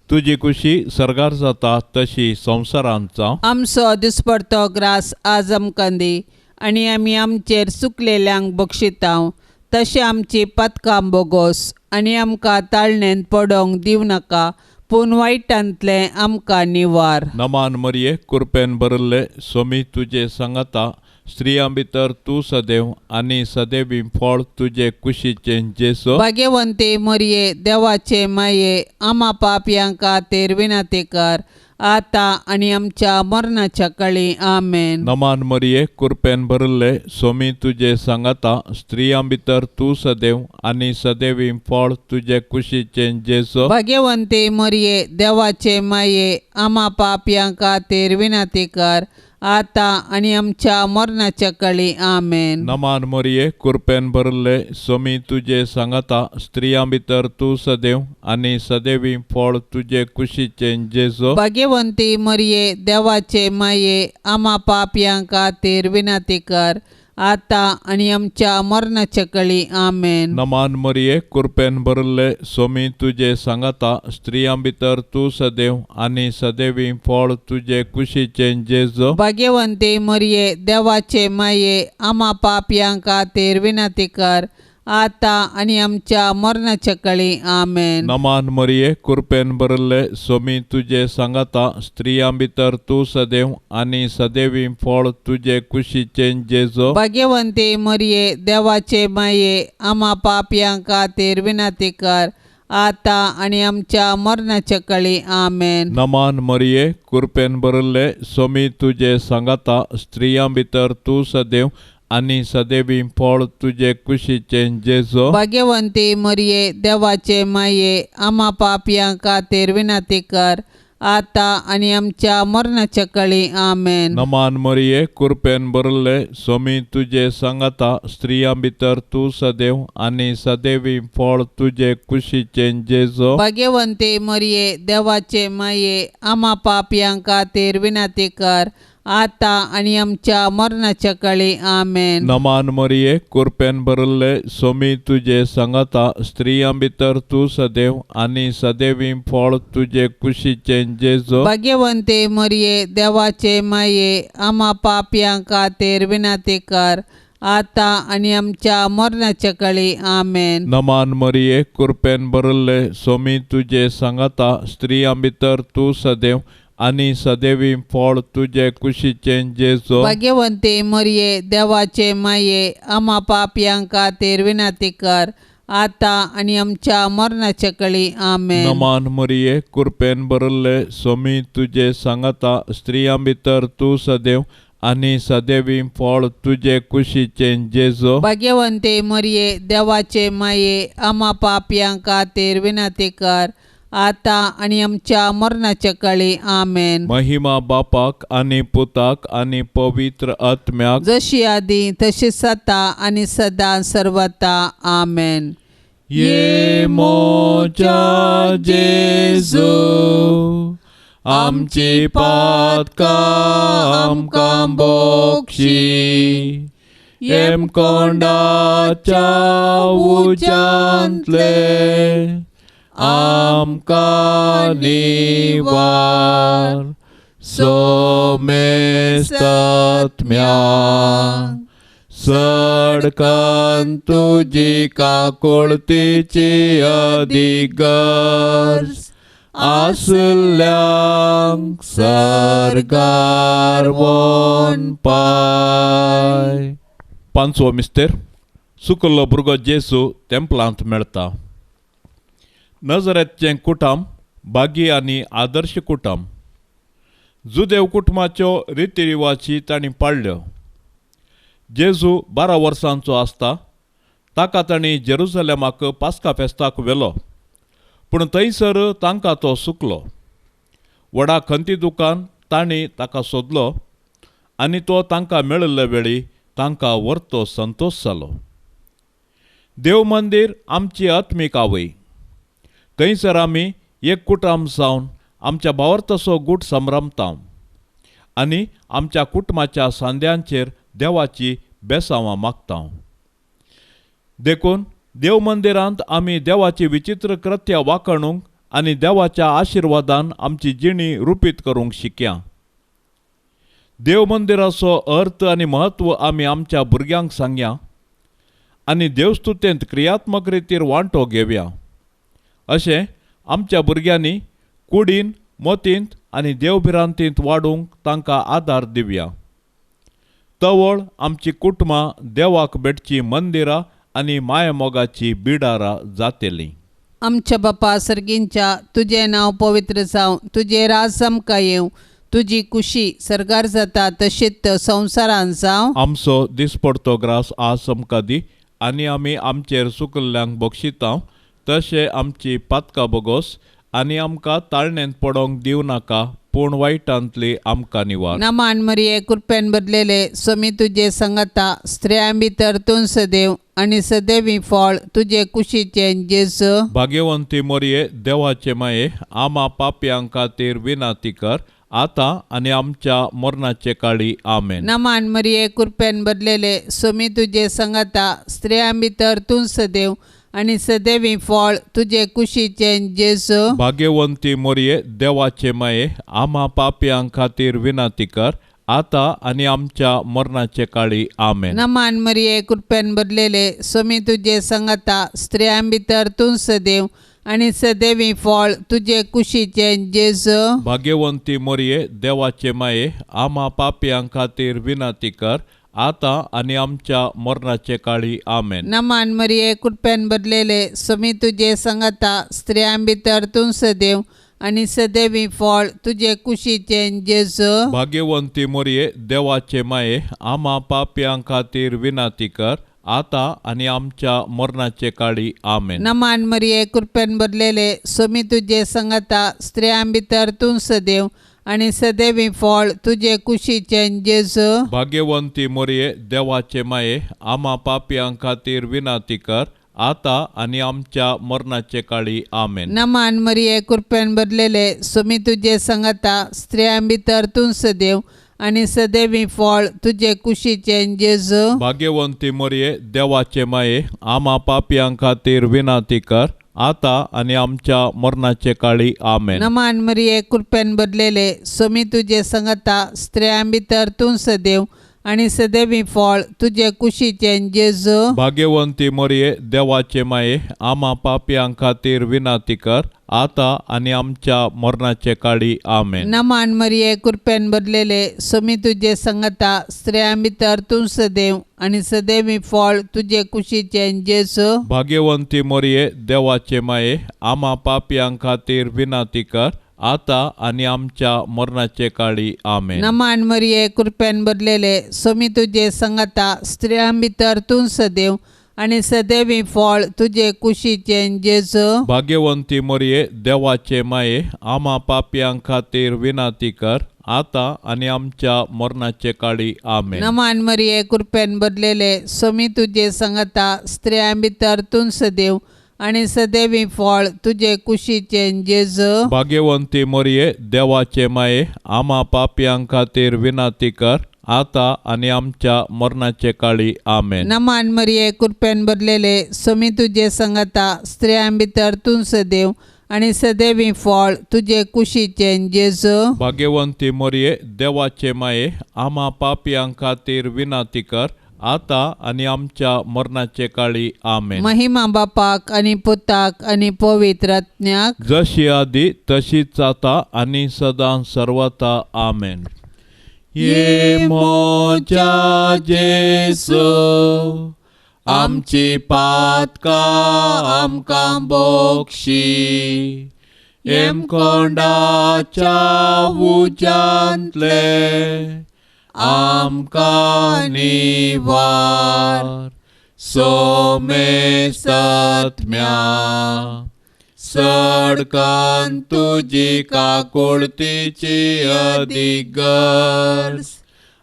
तुजी खुशी सर्गार जाता तशी संवसारांत जावं. आमचो दिसपडतो ग्रास आज आमकां दी आनी आमी आमचेर चुकलेल्यांक बक्षितांव तशें आमची पातकां बोगोस आनी आमकां ताळणेंत पडोंक दिवं नाका पूण वायटांतलें आमकां निवार. नमान मरिये, कृपेन भरिल्ले, स्वामी तुजे सांगाता, स्त्रियां भितर तूं सदैव आनी सदैवी फळ तुजे कुशीचें जेजू. भाग्यवंती मरिये, देवाचे माये, आमा पापयां खातीर विनंती कर आतां आनी आमच्या मरणाच्या काळी. आमेन. नमान मरिये, कृपेन भरिल्ले, स्वामी तुजे सांगाता, स्त्रियां भितर तूं सदैव आनी सदैवी फळ तुजे कुशीचें जेजू. भाग्यवंती मरिये, देवाचे माये, आमा पापयां खातीर विनंती कर आतां आनी आमच्या मरणाच्या काळी. आमेन. नमान मरिये, कृपेन भरिल्ले, स्वामी तुजे सांगाता, स्त्रियां भितर तूं सदैव आनी सदैवी फळ तुजे कुशीचें जेजू. भाग्यवंती मरिये, देवाचे माये, आमा पापयां खातीर विनंती कर आतां आनी आमच्या मरणाच्या काळी. आमेन. नमान मरिये, कृपेन भरिल्ले, स्वामी तुजे सांगाता, स्त्रियां भितर तूं सदैव आनी सदैवी फळ तुजे कुशीचें जेजू. भाग्यवंती मरिये, देवाचे माये, आमा पापयां खातीर विनंती कर आतां आनी आमच्या मरणाच्या काळी. आमेन. नमान मरिये, कृपेन भरिल्ले, स्वामी तुजे सांगाता, स्त्रियां भितर तूं सदैव आनी सदैवी फळ तुजे कुशीचें जेजू. भाग्यवंती मरिये, देवाचे माये, आमा पापयां खातीर विनंती कर आतां आनी आमच्या मरणाच्या काळी. आमेन. नमान मरिये, कृपेन भरिल्ले, स्वामी तुजे सांगाता, स्त्रियां भितर तूं सदैव आनी सदैवी फळ तुजे कुशीचें जेजू. भाग्यवंती मरिये, देवाचे माये, आमा पापयां खातीर विनंती कर आतां आनी आमच्या मरणाच्या काळी. आमेन. नमान मरिये, कृपेन भरिल्ले, स्वामी तुजे सांगाता, स्त्रियां भितर तूं सदैव आनी सदैवी फळ तुजे कुशीचें जेजू. भाग्यवंती मरिये, देवाचे माये, आमा पापयां खातीर विनंती कर आतां आनी आमच्या मरणाच्या काळी. आमेन. नमान मरिये, कृपेन भरिल्ले, स्वामी तुजे सांगाता, स्त्रियां भितर तूं सदैव आनी सदैवी फळ तुजे कुशीचें जेजू. भाग्यवंती मरिये, देवाचे माये, आमा पापयां खातीर विनंती कर आतां आनी आमच्या मरणाच्या काळी. आमेन. नमान मरिये, कृपेन भरिल्ले, स्वामी तुजे सांगाता, स्त्रियां भितर तूं सदैव आनी सदैवी फळ तुजे कुशीचें जेजू. भाग्यवंती मरिये, देवाचे माये, आमा पापयां खातीर विनंती कर आतां आनी आमच्या मरणाच्या काळी. आमेन. नमान मरिये, कृपेन भरिल्ले, स्वामी तुजे सांगाता, स्त्रियां भितर तूं सदैव आनी सदैवी फळ तुजे कुशीचें जेजू. भाग्यवंती मरिये, देवाचे माये, आमा पापयां खातीर विनंती कर आतां आनी आमच्या मरणाच्या काळी. आमेन. महिमा बापाक आनी पुताक आनी पवित्र आत्म्याक, जशी आदी तशी सता आनी सदां सर्वता. आमेन. ये मोजा जेजू, आमची पातकां आमकां बोक्षी, येमकोंडाच्या उज्यांतले आमकां निवार, सोमेस्तात्म्या सडकान तुजी काकुळतीची अधिगर्ज आसल्यांक सर्गार वोन पाय. पांचवो मिस्तेर, सुकल्लो भुरगो जेजू तेंपलांत मेळटा. नजरेतचें कुटुंब भागी आनी आदर्श कुटुंब. जुदेव कुटुंबाच्यो रितीरिवाजी तांणी पाळ्ळ्यो. जेजू 12 वर्सांचो आसता ताका तांणी जेरुजलेमाक पास्का फेस्ताक व्हेलो, पूण थंयसर तांकां तो सुकलो. व्हडा खंती दुकान तांणी ताका सोदलो आनी तो तांकां मेळिल्ले वेळी तांकां वर्तो संतोश जालो. देव मंदीर आमची आत्मीक आवय. थंयसर आमी एक कुटुंब जावन आमच्या भावार्थाचो गूट संभ्रमता आनी आमच्या कुटुंबाच्या सांद्यांचेर देवाची बेसांवां मागता. देखून देव मंदिरांत आमी देवाची विचित्र कृत्या वाखणूंक आनी देवाच्या आशिर्वादान आमची जिणी रुपीत करूंक शिकया. देव मंदिराचो अर्थ आनी म्हत्व आमी आमच्या भुरग्यांक सांगया आनी देवस्तुतेंत क्रियात्मक रितीर वांटो घेवया. अशें आमच्या भुरग्यांनी कुडीन, मतींत आनी देवभिरांतींत वाडूंक तांकां आदार दिवया. तवळ आमची कुटुंबां देवाक भेटची मंदिरां आनी मायमोगाची बिडारां जातलीं. आमच्या बापा सर्गींच्या, तुजें नांव पवित्र जावं, तुजें राज आमकां येवं, तुजी कुशी सर्गार जाता तशीच संवसारान जावं. आमचो दिसपडतो ग्रास आज आमकां दी आनी आमी आमचेर चुकल्ल्यांक बक्षिता तशें आमची पातकां बोगोस आनी आमकां ताळणेंत पडोंक दिवं नाका, पूण वायटांतली आमकां निवार. नमान मरिये, कृपेन भरलेले, स्वामी तुजे संगता, स्त्रियां भितर तूं सदैव आनी सदैवी फळ तुजे कुशीचें जेजू. भाग्यवंती मोरये, देवाचे माये, आमा पापयां खातीर विनाती कर आतां आनी आमच्या मरणाचे काळी. आमेन. नमान मरिये, कृपेन भरलेले, स्वामी तुजे संगता, स्त्रियां भितर तूं सदैव आनी सदैवी फळ तुजे कुशीचें जेजू. भाग्यवंती मोरये, देवाचे माये, आमा पापयां खातीर विनाती कर आतां आनी आमच्या मरणाचे काळी. आमेन. नमान मरिये, कृपेन भरलेले, स्वामी तुजे संगता, स्त्रियां भितर तूं सदैव आनी सदैवी फळ तुजे कुशीचें जेजू. भाग्यवंती मोरये, देवाचे माये, आमा पापयां खातीर विनाती कर आतां आनी आमच्या मरणाचे काळी. आमेन. नमान मरिये, कृपेन भरलेले, स्वामी तुजे संगता, स्त्रियां भितर तूं सदैव आनी सदैवी फळ तुजे कुशीचें जेजू. भाग्यवंती मोरये, देवाचे माये, आमा पापयां खातीर विनाती कर आतां आनी आमच्या मरणाचे काळी. आमेन. नमान मरिये, कृपेन भरलेले, स्वामी तुजे संगता, स्त्रियां भितर तूं सदैव आनी सदैवी फळ तुजे कुशीचें जेजू. भाग्यवंती मोरये, देवाचे माये, आमा पापयां खातीर विनाती कर आतां आनी आमच्या मरणाचे काळी. आमेन. नमान मरिये, कृपेन भरलेले, स्वामी तुजे संगता, स्त्रियां भितर तूं सदैव आनी सदैवी फळ तुजे कुशीचें जेजू. भाग्यवंती मोरये, देवाचे माये, आमा पापयां खातीर विनाती कर आतां आनी आमच्या मरणाचे काळी. आमेन. नमान मरिये, कृपेन भरलेले, स्वामी तुजे संगता, स्त्रियां भितर तूं सदैव आनी सदैवी फळ तुजे कुशीचें जेजू. भाग्यवंती मोरये, देवाचे माये, आमा पापयां खातीर विनाती कर आतां आनी आमच्या मरणाचे काळी. आमेन. नमान मरिये, कृपेन भरलेले, स्वामी तुजे संगता, स्त्रियां भितर तूं सदैव आनी सदैवी फळ तुजे कुशीचें जेजू. भाग्यवंती मोरये, देवाचे माये, आमा पापयां खातीर विनाती कर आतां आनी आमच्या मरणाचे काळी. आमेन. नमान मरिये, कृपेन भरलेले, स्वामी तुजे संगता, स्त्रियां भितर तूं सदैव आनी सदैवी फळ तुजे कुशीचें जेजू. भाग्यवंती मोरये, देवाचे माये, आमा पापयां खातीर विनाती कर आतां आनी आमच्या मरणाचे काळी. आमेन. नमान मरिये, कृपेन भरलेले, स्वामी तुजे संगता, स्त्रियां भितर तूं सदैव आनी सदैवी फळ तुजे कुशीचें जेजू. भाग्यवंती मोरये, देवाचे माये, आमा पापयां खातीर विनाती कर आतां आनी आमच्या मरणाचे काळी. आमेन. नमान मरिये, कृपेन भरलेले, स्वामी तुजे संगता, स्त्रियां भितर तूं सदैव आनी सदैवी फळ तुजे कुशीचें जेजू. भाग्यवंती मोरये, देवाचे माये, आमा पापयां खातीर विनाती कर आतां आनी आमच्या मरणाचे काळी. आमेन. महिमा बापाक आनी पुताक आनी पवित्र आत्म्याक, जशी आदी तशीच आतां आनी सदां सर्वता. आमेन. ये मोजा जेसू, आमची पातकां आमकां बोक्षी, हेमकोंडाच्या उज्यांतले आमकां निवार. सोमेसत्म्या सडकान तुजी काकुळतीची अदीक गरज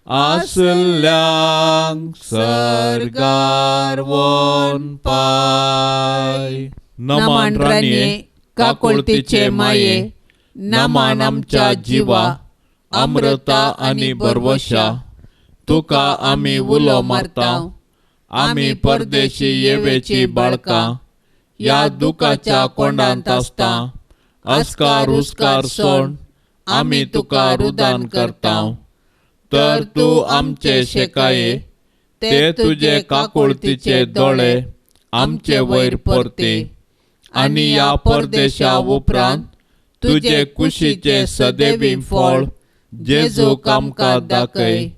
आसल्यांक सर्गार वोन पाय. नमन राणये काकुळतीचे माये, नमन आमच्या जिवा, अमृता आनी भरवशा, तुका आमी उलो मारता. आमी परदेशी येवेची बाळकां, ह्या दुखाच्या कोंडांत आसता. अस्कार उस्कार सोण आमी तुका रुदान करता. तर तूं आमचे शेकाये, ते तुजे काकुळतीचे दोळे आमचे वयर परते आनी ह्या परदेशा उपरांत तुजे कुशीचे सदैवी फळ जेजूक आमकां दाखय.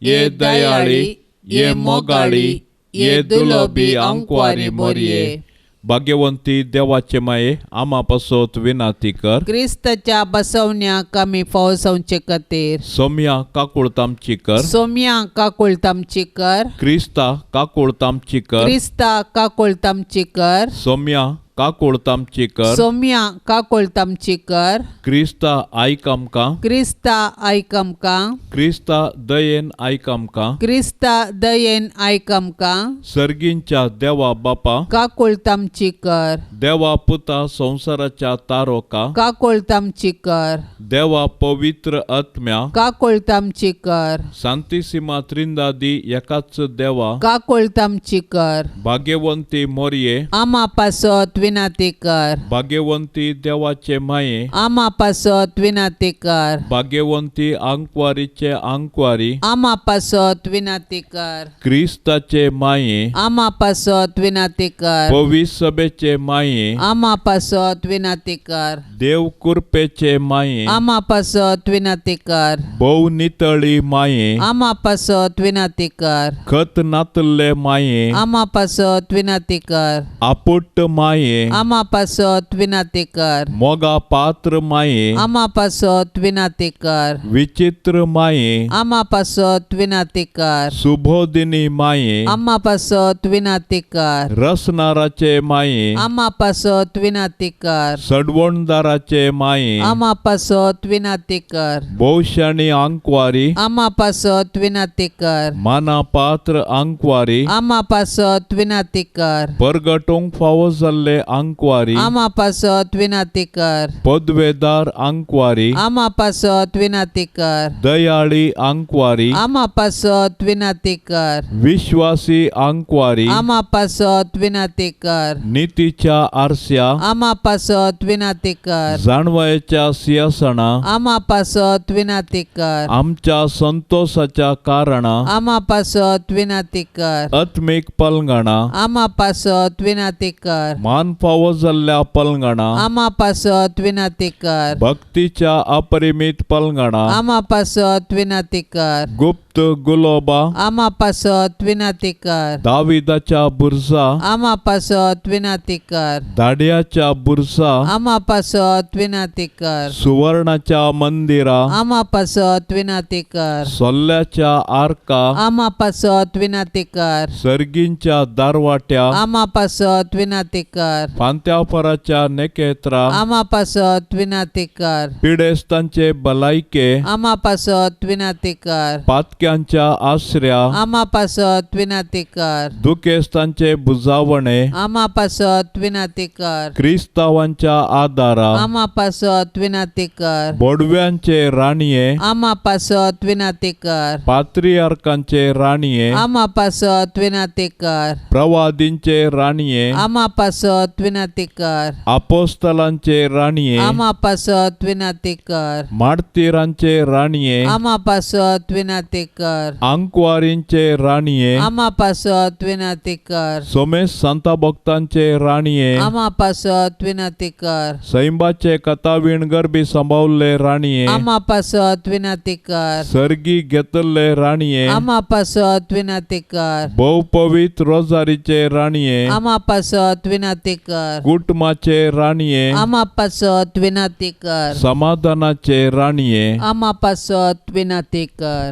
ये दयाळी, ये मोगाळी, ये दुलोबी आंकवारी मोरये. भाग्यवंती देवाचे माये, आमा पासत विनाती कर. क्रिस्ताच्या बसवण्याक आमी फावो जावचे खातीर. सोम्या काकुळत आमची कर. सोम्या काकुळत आमची कर. क्रिस्ता काकुळत आमची कर. क्रिस्ता काकुळत आमची कर. सोम्या काकुळत आमची कर. सोम्या काकुळत आमची कर. क्रिस्ता आयक आमकां. क्रिस्ता आयक आमकां. क्रिस्ता दयेन आयक आमकां. क्रिस्ता दयेन आयक आमकां. सर्गींच्या देवा बापा, काकुळत आमची कर. देवा पुता संवसाराच्या तारोका, काकुळत आमची कर. देवा पवित्र आत्म्या, काकुळत आमची कर. सांतिसिमा त्रिंदादी एकाच देवा, काकुळत आमची कर. भाग्यवंती मोरये, आमा पासत विनाती कर. भाग्यवंती देवाचे माये, आमा पासत विनाती कर. भाग्यवंती आंकवारीचे आंकवारी, आमा पासत विनाती कर. क्रिस्ताचे माये, आमा पासत विनाती कर. पवित्र सभेचे माये, आमा पासत विनाती कर. देव कृपेचे माये, आमा पासत विनाती कर. भोव नितळी माये, आमा पासत विनाती कर. खत नातल्ले माये, आमा पासत विनाती कर. आपुट्ट माये, आमा पासत विनाती कर. मोगा पात्र माये, आमा पासत विनाती कर. विचित्र माये, आमा पासत विनाती कर. सुबोधिनी माये, आमा पासत विनाती कर. रसनाराचे माये, आमा पासत विनाती कर. सडवणदाराचे माये, आमा पासत विनाती कर. भोवशाणी आंकवारी, आमा पासत विनाती कर. माना पात्र आंकवारी, आमा पासत विनाती कर. परगटूंक फावो जाल्ले आंकवारी, आमा पासत विनाती कर. पदवेदार आंकवारी, आमा पासत विनाती कर. दयाळी आंकवारी, आमा पासत विनाती कर. विश्वासी आंकवारी, आमा पासत विनाती कर. नितीच्या आरस्या, आमा पासत विनाती कर. जाणवायेच्या सिंहासना, आमा पासत विनाती कर. आमच्या संतोषाच्या कारणा, आमा पासत विनाती कर. आत्मीक पलंगणा, आमा पासत विनाती कर. मान फावो जाल्ल्या पलंगणा, आमा पासत विनाती कर. भक्तीच्या अपरिमित पलंगणा, आमा पासत विनाती कर. गुप्त गुलोबा, आमा पासत विनाती कर. दाविदाच्या बुरसा, आमा पासत विनाती कर. दाड्याच्या बुरसा, आमा पासत विनाती कर. सुवर्णाच्या मंदिरा, आमा पासत विनाती कर. सोल्ल्याच्या आर्का, आमा पासत विनाती कर. सर्गींच्या दारवाट्या, आमा पासत विनाती कर. फांत्याफराच्या नेकेत्रा, आमा पासत विनाती कर. पिडेस्तांचे भलायके, आमा पासत विनाती कर. पातक्यांच्या आसऱ्या, आमा पासत विनाती कर. दुखेस्तांचे बुजावणे, आमा पासत विनाती कर. क्रिस्तावांच्या आदारा, आमा पासत विनाती कर. बोडव्यांचे राणये, आमा पासत विनाती कर. पात्रियार्कांचे राणये, आमा पासत विनाती कर. प्रवादींचे राणये, आमा पासत विनाती कर. आपोस्तलांचे राणये, आमा पासत विनाती कर. मार्तीरांचे राणये, आमा पासत विनाती कर. आंकवारींचे राणये, आमा पासत विनाती कर. सोमेश सांता भक्तांचे राणये, आमा पासत विनाती कर. सैंबाचे कथावीण गरबी सांबावल्ले राणये, आमा पासत विनाती कर. सर्गी घेतल्ले राणये, आमा पासत विनाती कर. भोव पवित्र रोजारीचे राणये, आमा पासत विनाती कर. कुटुंबाचे राणये, आमा पासत विनाती कर. समाधानाचे राणये, आमा पासत विनाती कर.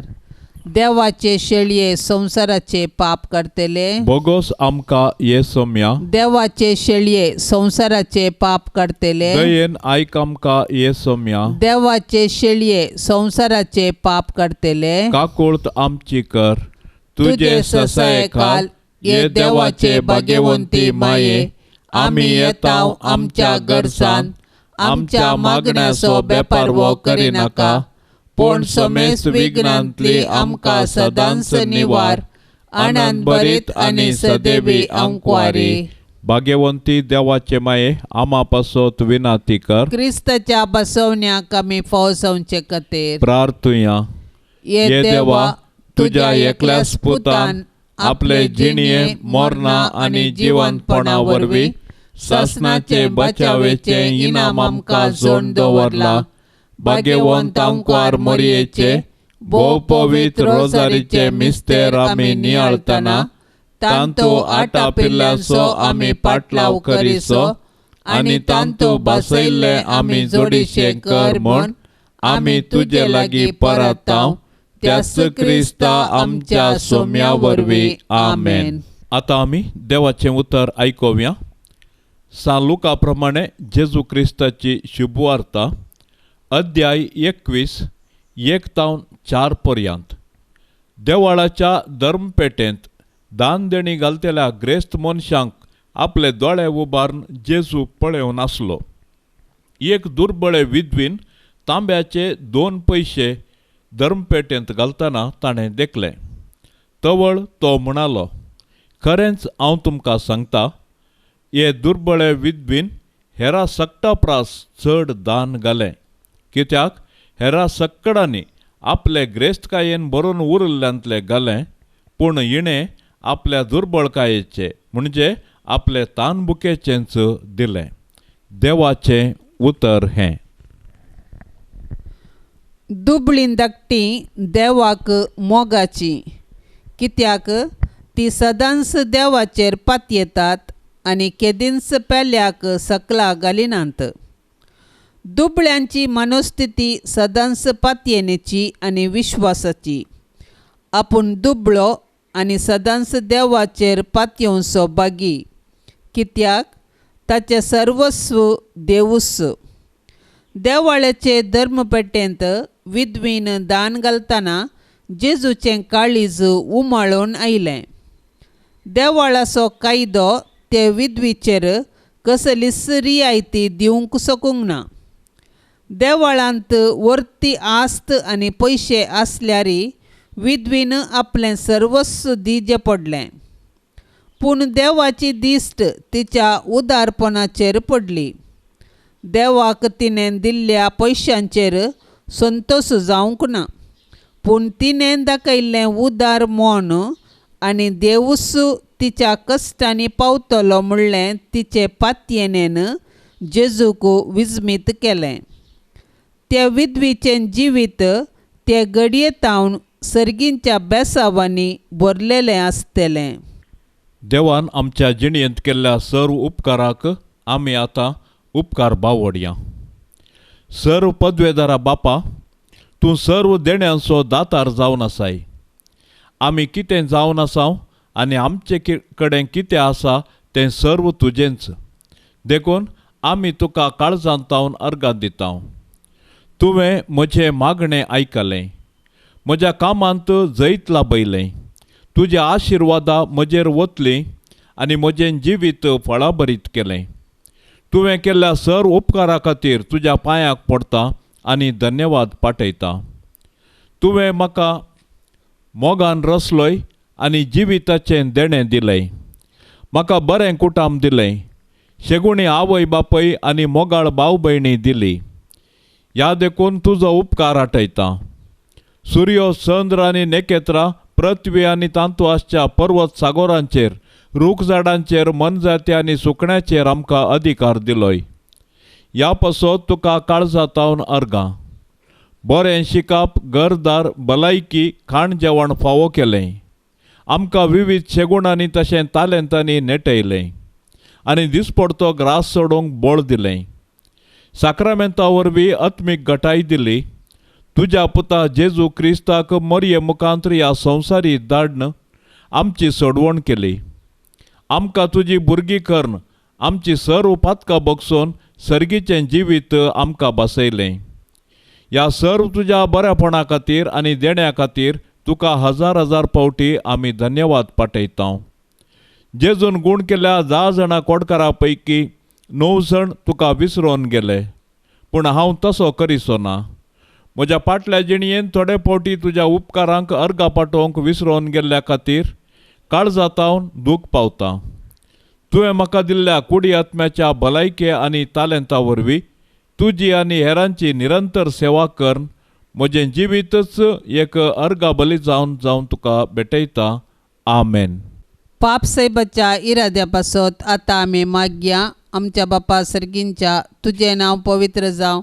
देवाचे शेळये संवसाराचे पाप काडटले. बोगोस आमकां ये सोम्या. देवाचे शेळये संवसाराचे पाप काडटले. दयेन आयक आमकां ये सोम्या. देवाचे शेळये संवसाराचे पाप काडटले. काकुळत आमची कर. तुजे ससायेखाल ये देवाचे भाग्यवंती माये, आमी येताव आमच्या गरजान, आमच्या मागण्याचो बेपारवो करिनाका, पूण समेस्त विघ्नांतली आमकां सदांच निवार. आनंद भरीत आनी सदैवी आंकवारी. भाग्यवंती देवाचे माये, आमा पासत विनाती कर. क्रिस्ताच्या बसवण्याक आमी फौजवचे खातीर प्रार्थुया. ये देवा, तुज्या एकल्याच पुतान आपले जिणये मरणा आनी जिवंतपणा वरवीं सासणाचे बचावेचे इनाम आमकां जोड दवरला. भाग्यवंत आंकवार मोरयेचे भोव पवित्र रोजारीचे मिस्तेर आमी नियाळतना तांतू आटापिल्ल्याचो आमी पाटलाव करिसो आनी तांतू बसयल्ले आमी जोडीशे कर म्हूण आमी तुजे लागीं परताव त्याच क्रिस्ता आमच्या सोम्या वरवीं. आमेन. आतां आमी देवाचें उतर आयकुया. सान लुका प्रमाणे जेजू क्रिस्ताची शुभवार्ता, अध्याय 21 1 तावन 4 पर्यंत. देवाळाच्या धर्मपेटेंत दान देणी घालतल्या ग्रेस्त मनशांक आपले दोळे उबारून जेजू पळोवन आसलो. एक दुर्बळे विधवीन तांब्याचे 2 पयशे धर्मपेटेंत घालतना ताणें देखलें. तवळ तो म्हणालो, खरेंच हांव तुमकां सांगता, हे दुर्बळे विधवीन हेरा सगटा प्रास चड दान घालें, कित्याक हेरा सक्कडांनी आपले ग्रेस्तकायेन भरून उरिल्ल्यांतलें घालें, पूण हिणें आपल्या दुर्बळकायेचें म्हणजे आपले तानबुकेचेंच दिलें. देवाचें उतर हें. दुबळीं धाकटी देवाक मोगाची, कित्याक ती सदांच देवाचेर पातयेतात आनी केदींच पेल्याक सकला घालिनात. दुबळ्यांची मनस्थिती सदांच पातयेनेची आनी विश्वासाची. आपूण दुबळो आनी सदांच देवाचेर पातयेवचो बागी, कित्याक ताचें सर्वस्व देवूच. देवाळ्याचे धर्मपेटेंत विधवीन दान घालतना जेजूचें काळीज उमाळून आयलें. देवाळाचो कायदो ते विधवीचेर कसलीच रियायती दिवंक शकूंक ना. देवाळांत वर्ती आस्त आनी पयशे आसल्यार विधवीन आपलें सर्वस्व दिजें पडलें, पूण देवाची दिश्ट तिच्या उदारपणाचेर पडली. देवाक तिणें दिल्ल्या पयशांचेर संतोश जावंक ना, पूण तिणें दाखयल्लें उदार मन आनी देवूच तिच्या कश्टांनी पावतलो म्हणलें तिचे पातयेनेन जेजूक विजमीत केलें. त्या विधवीचें जिवीत ते घडये तावन सर्गींच्या बेसावांनी भरलेलें आसतलें. देवान आमच्या जिणेंत केल्ल्या सर्व उपकाराक आमी आतां उपकार बावडया. सर्व पदवेदारा बापा, तूं सर्व देण्यांचो दातार जावन आसाय. आमी कितें जावन आसाव आनी आमचे कडेन कितें आसा तें सर्व तुजेंच, देखून आमी तुका काळजांत तावन अर्गां दिता. तुवें म्हजें मागणें आयकलें, म्हज्या कामांत जैत लाभयलें. तुज्या आशिर्वादा म्हजेर वतली आनी म्हजें जिवीत फळाभरीत केलें. तुवें केल्ल्या सर्व उपकारा खातीर तुज्या पांयाक पडटा आनी धन्यवाद पाठयता. तुवें म्हाका मोगान रसलोय आनी जिविताचें देणें दिलें. म्हाका बरें कुटाम दिलें, शेगुणी आवय बापय आनी मोगाळ भाव भयणी दिली. ह्या देखून तुजो उपकार आठयता. सुर्यो, चंद्र आनी नखेत्रां, पृथ्वी आनी तांतू आसच्या पर्वत सागोरांचेर, रूख झाडांचेर, मनजाती आनी सुकण्याचेर आमकां अधिकार दिलोय. ह्या पासत तुका काळजा तावन अर्गां. बरें शिकप, घरदार, भलायकी, खाण जेवण फावो केलें. आमकां विविध शेगुणांनी तशें तालेंतांनी नेटयलें आनी दिसपडतो ग्रास सोडूंक बळ दिलें. साक्रामेंता वरवीं आत्मीक घटाय दिली. तुज्या पुता जेजू क्रिस्ताक मरये मुखांत ह्या संवसारी धाडन आमची सोडवण केली. आमकां तुजी भुरगीं करून आमची सर्व पातकां बगसून सर्गीचें जिवीत आमकां बसयलें. ह्या सर्व तुज्या बऱ्यापणा खातीर आनी देण्या खातीर तुका हजार हजार पावटी आमी धन्यवाद पाठयता. जेजून गूण केल्या 10 जाणां कोडकारां पैकी 9 जाण तुका विसरून गेले, पूण हांव तसो करिसो ना. म्हज्या पाटल्या जिणयेन थोडे फावटी तुज्या उपकारांक अर्गां पाठोवंक विसरून गेल्ल्या खातीर काळजातावन दूख पावता. तुवें म्हाका दिल्ल्या कुडी आत्म्याच्या भलायके आनी तालेंता वरवीं तुजी आनी हेरांची निरंतर सेवा करून म्हजें जिवीतच एक अर्गा बली जावन जावन तुका भेटयता. आमेन. पाप साहेबाच्या इराद्या पासत आतां आमी मागया. आमच्या बापा सर्गींच्या, तुजें नांव पवित्र जावं,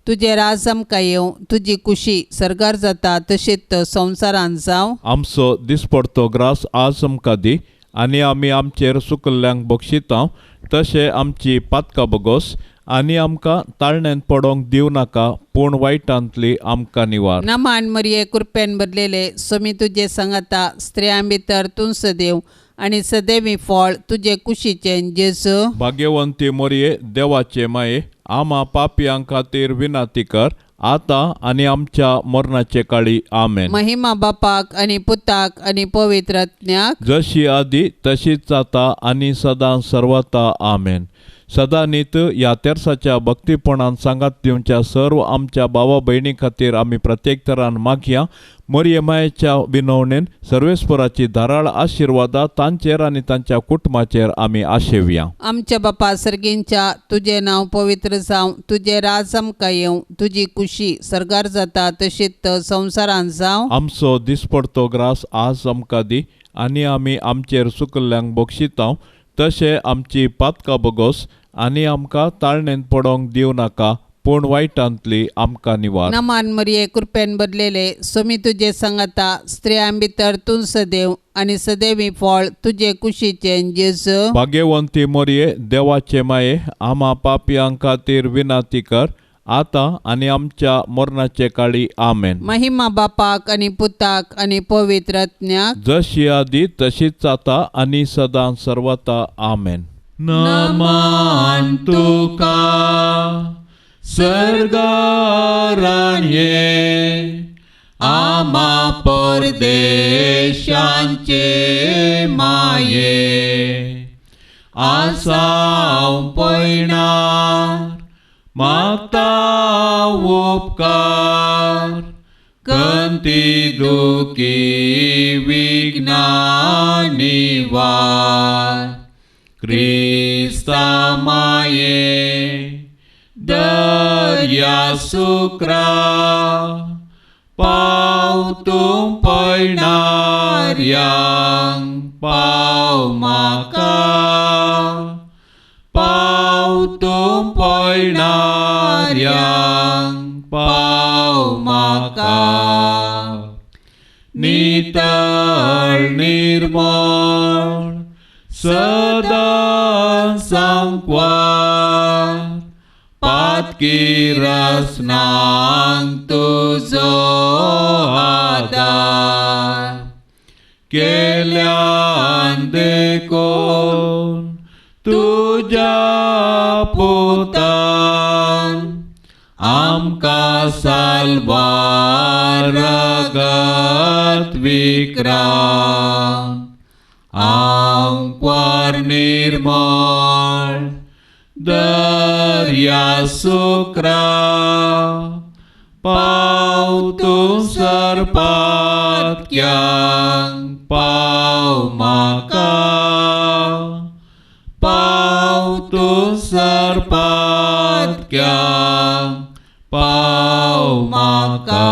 तुजें राज आमकां येवं, तुजी कुशी सर्गार जाता तशीच संवसारांत जावं. आमचो दिसपडतो ग्रास आज आमकां दी आनी आमी आमचेर सुकल्ल्यांक बक्षिता तशें आमची पातकां बगोस आनी आमकां ताळण्यांत पडोंक दिवं नाका, पूण वायटांतली आमकां निवार. नमान मरिये, कृपेन भरलेले, स्वामी तुजे सांगाता, स्त्रियां भितर तूं सदैव आनी सदैवी फळ तुजे कुशीचें जेजू. भाग्यवंती मरिये, देवाचे माये, आमा पापयां खातीर विनंती कर आतां आनी आमच्या मरणाचे काळी. आमेन. महिमा बापाक आनी पुताक आनी पवित्र आत्म्याक, जशी आदी तशीच जाता आनी सदां सर्वता. आमेन. सदांनीत ह्या तेर्साच्या भक्तीपणान सांगात दिवच्या सर्व आमच्या भावा भयणी खातीर आमी प्रत्येक तरान मागया. मरिये मायेच्या विनवणेन सर्वेस्पराची धाराळ आशिर्वादा तांचेर आनी तांच्या कुटुंबाचेर आमी आशेवया. आमच्या बापा सर्गींच्या, तुजें नांव पवित्र जावं, तुजें राज आमकां येवं, तुजी कुशी सर्गार जाता तशीच संवसारांत जावं. आमचो दिसपडतो ग्रास आज आमकां दी आनी आमी आमचेर सुकल्ल्यांक बक्षिता तशें आमची पातकां बगोस आनी आमकां ताळणेंत पडोंक दिवं नाका, पूण वायटांतली आमकां निवार. नमान मरिये, कृपेन भरलेले, स्वामी तुजे सांगाता, स्त्रियां भितर तूं सदैव आनी सदैवी फळ तुजे कुशीचें जेजू. भाग्यवंती मरिये, देवाचे माये, आमा पापयां खातीर विनंती कर आतां आनी आमच्या मरणाचे काळी. आमेन. महिमा बापाक आनी पुताक आनी पवित्र आत्म्याक, जशी आदी तशीच आतां आनी सदां सर्वता. आमेन. नमान तुका सर्गाराणये, आमा परदेशांचे माये, आसाव पयणार मागता उपकार, कंती दुखी विघ्ना निवार, क्रिस्ता माये दर्या सुक्रा, पाव तूं पयणार्यांक पाव म्हाका, पाव तूं पयणार्यांक पाव म्हाका. नितळ निर्मळ सदां सांकवार, पातकी रसनांक तुजो आदार, केल्यान देखून तुज्या पुतान आमकां साल्वार रगत विक्रान, आंकवार निर्मळ दर्या सुक्रा, पाव तूं सरपातक्यांक पाव म्हाका, पाव तूं सरपातक्यांक पाव म्हाका.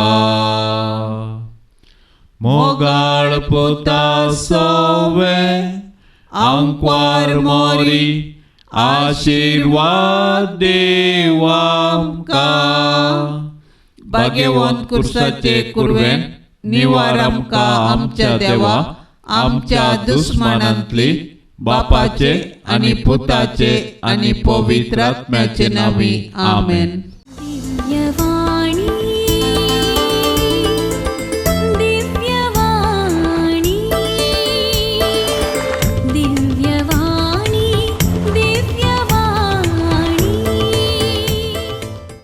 मोगाळ पुता सोवे आंकवार मोरी, आशिर्वाद देव आमकां. भाग्यवंत कुर्साचे कुर्वेन निवार आमकां आमच्या देवा, आमच्या दुस्मानांतली, बापाचे आनी पुताचे आनी पवित्र आत्म्याचे नांवी. आमेन.